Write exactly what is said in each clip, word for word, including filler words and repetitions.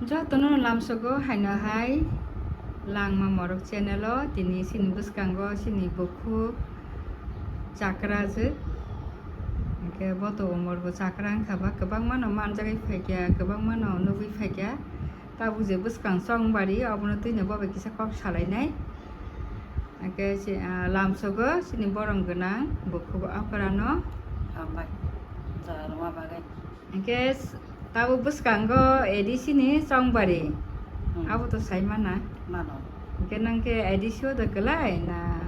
Jotono lamsogo haino hai Langma Morok channel o tini sini bwskango sini bukhuk chakrajwk. Hwnkhe bo to umor bo chakra wngkha ba kwbangma no manjagwi phaikha, kwbangma no nugwi phaikha. Tabuk je bwskang chongbari obono twino bo bai kisa kok salainai. Hwnkhe si, ah, lamsogo sini borom gwnang bukhuk okrano. Hambai. Jora rwma bagwi. Hwnkhe s-, tabuk bwskango A D C ni chongbari. Hmm. Abo to sai mana. Mano. Hwnkhe nang khe A D C o da kwlai na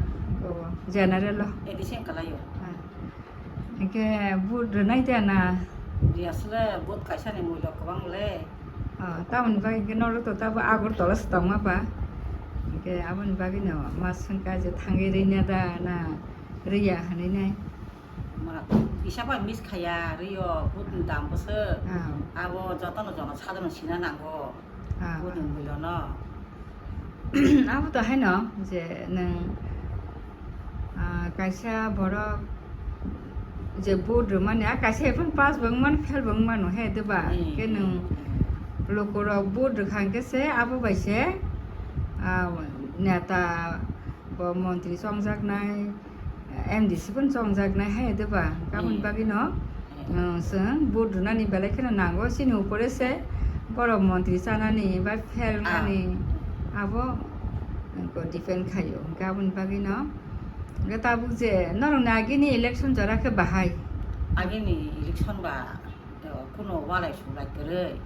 ko general o? A D C kwlai o. Ah. Hwnkhe vote rwnai da na? Ri aswle vote kaisa ni mullo kwbang le. Ah, tamoni bagwi hwnkhe norok to tabo Agartala se tongma ba. Hwnkhe aboni bagwi no ma swngkha je thangwi rwina da na rwya hwnwi nai. Ma, kisa bai miss khaya, rwi o, vote ni dam bwswk. Ah. Abo jotono jono sadharno sina nango. Ah. Vote ni mullo no. Abo to haino je nwng, ah, kaisa borok je vote rwmani, ah, kaisa ephano pass bo wngmano, fail bo wngmano, he, diba? Hmm. Ke nwng lukurok vote rwkha hwnkhe se abo bai se, ah, neta bo montri chongjaknai, M D C phano chongjaknai hai de ba, aboni bagwi no, eh, chwng vote rwnani belai kheno nango, chini upore se borok montri chanani ba phelnani abo depend khaio. Hwnkhe aboni bagwi no, hwnkhe tabuk je norokni agini election jora khe bahai? Agini election ba, to kuno walai sulai kwrwi.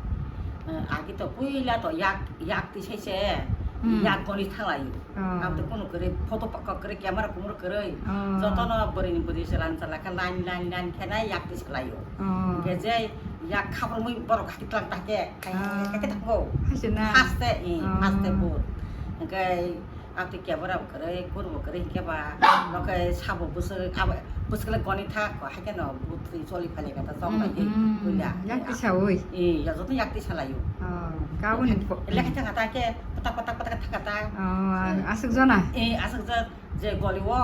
Eh, agi to puila to yak, yak tisai se, hmm, yak goni thalai. Oh. Am to kuno kwrwi, photo pakka kwrwi, camera kumro kwrwi. Oh. Jotono bwrwi ni bwrwi chwla chwla khe line, line, line khe nai yak tisalai o. Oh. Hwnkhe je yak khabrumwi borok hai tlang ta khe, hai, oh, hai khe thango. Haste na? Haste, eh, oh, haste bur. Hwnkhe Ati kebra bo kwrwi, kur bo kwrwi hinkhe ba, no khe sabo bwswk, abo bwswk le goni thak, hai khe no butwi choli phai lai kha ta chong bai khe, hmm, hmm, puila. Yak tisa oi. Eh, ya joto yak tisa lai o. Oh, kabun. Lekha thang kha ta khe, patak, patak, patak thang kha ta. Oh, aswk jona? Eh, aswk jona, je goli o,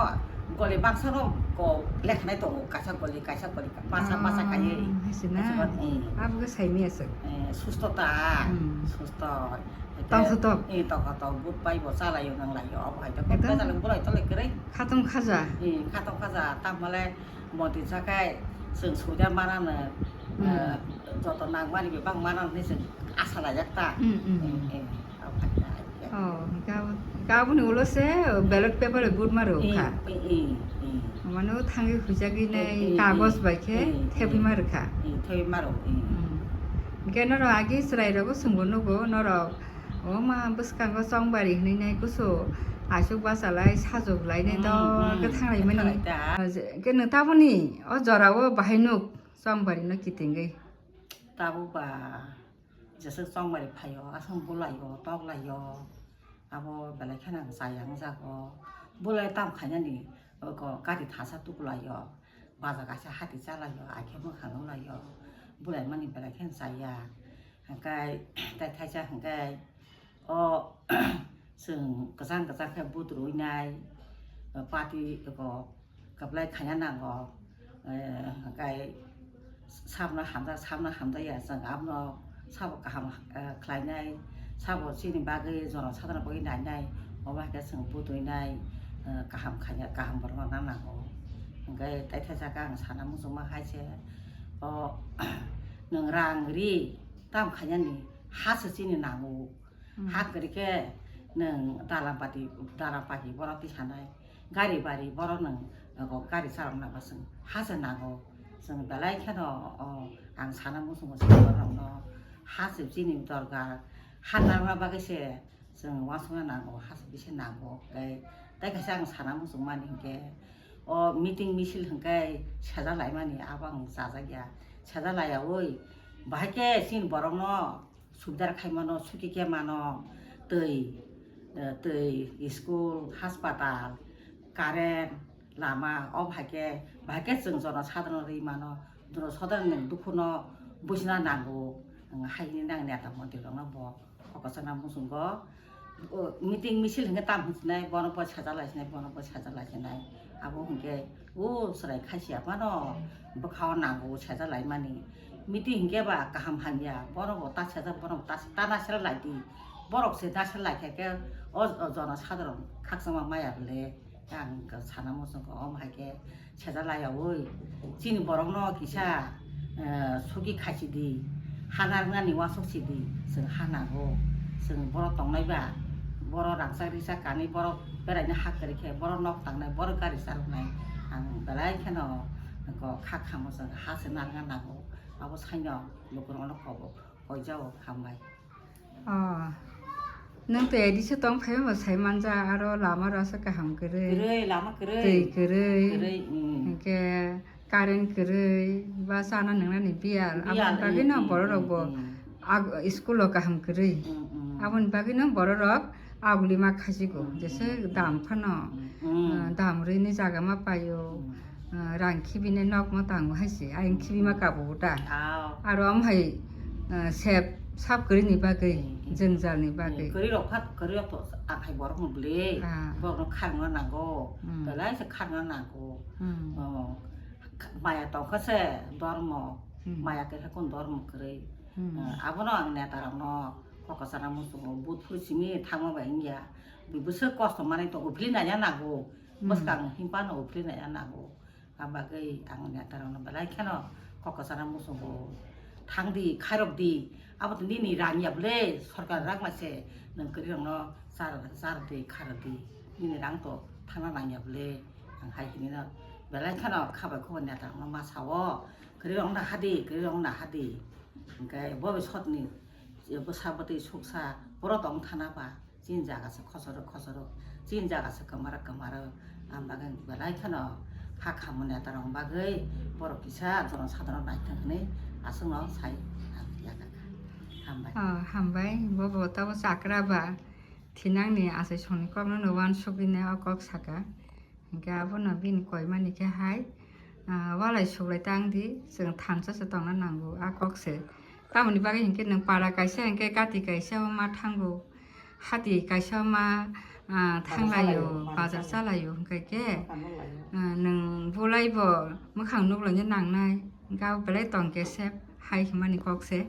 goli bangsa no ko lekha nai tongo, kaisa goli, kaisa goli, masa, masa kaiwi. Oh, hai se na? Kaisa goli, eh. Abo khe sai mi aswk. Eh, susto ta, hmm, susto. Tongthotok. Eh, tongthotok, but pai bo chalai o, nang lai o, abo hai to. Ekdom. Khe bwsalo bolai tole kwrwi. Khatong khaja. Eh, khatong khaja, tamo le modi jakai chwng suida manano, hmm, eh, joto nang mani bebak manano hinwi chwng asa laijak ta. Hmm, hmm, hmm. Eh, eh, abo hai ta, hai ta. Oh, hwnkhe abo, hwnkhe aboni ulo se ballot paper bai but ma rw kha. Eh, eh, eh, eh. Mane o thangwi huijagwi nai, eh, eh, kagoj, eh, bai khe, eh, thebwi, eh, ma rw kha. Eh, thebwi ma rw, eh. Hmm. Hwnkhe norok agi chwrai rogo chwngbo nugo norok. O ma bwskango chongbari hwnwi nai kusu aswk bachalai sajwk lainai, hmm, dol, hmm, khe thanglaimani. Thanglaita. Khe nwng taboni o jorao bahai nuk chongbari no kitingwi? Tabuk ba jeswk chongbari phaio, aswk bulaio, toklaio. Abo belai kheno ang chaya wngjago. Bulai tam khainani, oko gari thasa tuklaio, baja kaisa hati chalaio, akhe mwkhang nulaio. Bulaimani belai kheno chaya. Hwnkhe tei thaisa hwnkhe o chwng kwchang kwchang khe but rwinai, party oko kwplai khaina nango, eh, hwnkhe sabno hamjak, sabno hamjakya, chwng abono sabo kaham, eh, khlainai, sabo chini bagwi jono sadharno bagwi nainai, omo hai khe chwng but rwinai, eh, kaham khaina, kaham borokno na nango. Hwnkhe tei thaisa khe ang sana muchungma hai se, o, nwng rang ri tam khainani ha se chini nango. Hmm. Ha kwrwi khe nwng dalam pati, dalam pati borok tisanai, gari bari borok nwng, uh, gari chalokna bo chwng ha se nango. Chwng belai kheno, o, ang sana muchungo chwng borokno ha se chini dorkar, ha narwkna bagwi se chwng uansukna nango, ha se bisa nango. Tei, tei kaisa ang sana muchungmani hinkhe o meeting misil hinkhe sejak laimani abo ang chajakya, sejak laiyaui bahai khe chini borokno subidar khai mano, suki khe mano, twi, eh, twi, school, hospital, current, lama, o bahai khe, bahai khe chwng jono sadharno rwi mano, jono sadharno ni dukhuno bujina nango, ang hai hwnwi nang neta montri rokno bo kok kwchangna muchungo. O meeting misil hwnkhe tam hwnsinai, bono bo sejak laisinai, bono bo sejak laisinai. Abo hwnkhe o chwrai khaisiya phano bwkhao nango sejak laimani. Miti hinkhe ba kaham hamya, borok bo ta sejak, borok bo ta, ta nasra lai di, borok se nasra lai khe khe o, o jono sadharok khakchangma maya bole, ang sana muchungo omo hai khe sejak lai yaui, chini borok no kisa, eh, sugi khachi di, ha narwknani wasuk si di, chwng ha nango, chwng borok tongnai ba, borok rangchak risak kanwi, borok beraina ha kwrwi khe, borok nok tangnai, borok gari charwknai, ang belai kheno kok kha khamo chwng ha se narwkna nango. Abo saino lukurokno kobo koijao hambai. Oh. Nwng to A D C tong phai bo sai manja aro lama rasa kaham kwrwi. Kwrwi, lama kwrwi. Twi kwrwi. Kwrwi, mm. Hinkhe current kwrwi, ba chana nwngnani biyal. Biyal, aboni bagwi no mm, borok rok mm, bo mm. Ag-, school o kaham kwrwi. Mm, mm. Aboni bagwi no borok rok agulima khasigo, mm, jese mm, dam phano, mm, ah, dam rwini jaga ma paio, mm, ah, rang khibini nok ma tango hai se, ayang khibima kabo ta. Aw. Aro am hai, ah, sep sap kwrwini bagwi, mm, mm, jwngjal ni bagwi. Mm, kwrwi rok phat, kwrwi rok to akhai borok no bwle, ah, borok no kharna nango, mm, belai se kharna nango. Mm. Oh, maya tongkha se dormo, mm, maya khe kun dormo kwrwi. Hmm. Eh, abono ang neta rokno kok kwchana muchungo, vote phuru simi thangma bai wngya. Bwswk kosto manwi tongo, uphilwi naiya nango. Hmm. Bwskang himphano uphilwi naiya nango. Abagwi ang neta rokno belai kheno kok kwchana muchungo. Thangdi, khairokdi. Abo to nini rang ya bwle, sorkar rang ma se nwng kwrwi rokno char, chardi, khardi. Nini rang to thangna nang ya bwle. Ang hai hinino belai kheno khabai khubui neta rokno ma sao. Kwrwi rokno hadi, kwrwi rokno hadi. Hingke bo bai sotni bwsa bwtwi suksa borok tong thana ba chini jaga se khosoro khosoro, chini jaga se kwmaro kwmaro, ang bagwi belai kheno kha khamani neta rok bagwi borok kisa jono sadharok naithok hinwi aswkno sai ang yakha kha. Hambai. Oh, hambai, bo bo tabo chakra ba thinangni achai songni kokno no uansugwi ne o kok saka. Hingke abono bini koimani khe hai, ah, walai suklai tang di, chwng thansa se tongna nango, a kok se. Tamoni bagwi hinkhe nwng para kaisa hinkhe gati kaisa o ma thango, hati kaisa o ma, ah, thanglaio, bazar chalaio, bazar chalaio, hingke khe, ah, nwng bolai bo mwkhang nuklaina nangnai, hingke abo belai tong khe se hai hwnmani kok se.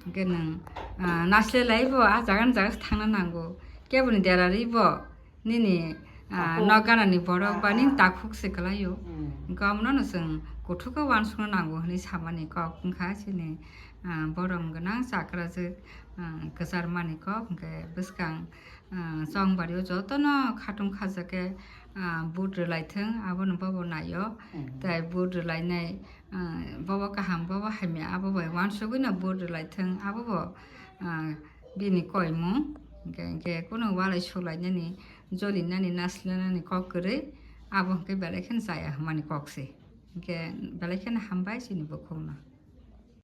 Hingke nwng, ah, nasilai lai bo a jaga ni jaga se thangna nango, keboni dera ri bo. Nini, ah, takhuk. Nok ganani borok ba nini takhuk se kwlaio. Hmm. Hwnkhe omono no chwng kuthuk khe uansukna nango hwnwi samani kok wngkha chini, ah, borom gwnang chakrajwk, ah, kwcharmani kok hwnkhe bwskang, ah, chongbario jotono khatung khajak khe, ah, vote rwlaithwng abono bobo naio. Hmm. Tai vote rwlainai, ah, bobo kaham bobo hamya abo bai uansugwino vote rwlaithwng abobo, ah, bini koimung, hingke, hingke kunu walai sulainani, jolinani, naslinani kok kwrwi, abo hingke belai kheno chaya hwnmani kok se. Hingke belai kheno hambai chini bukhukno.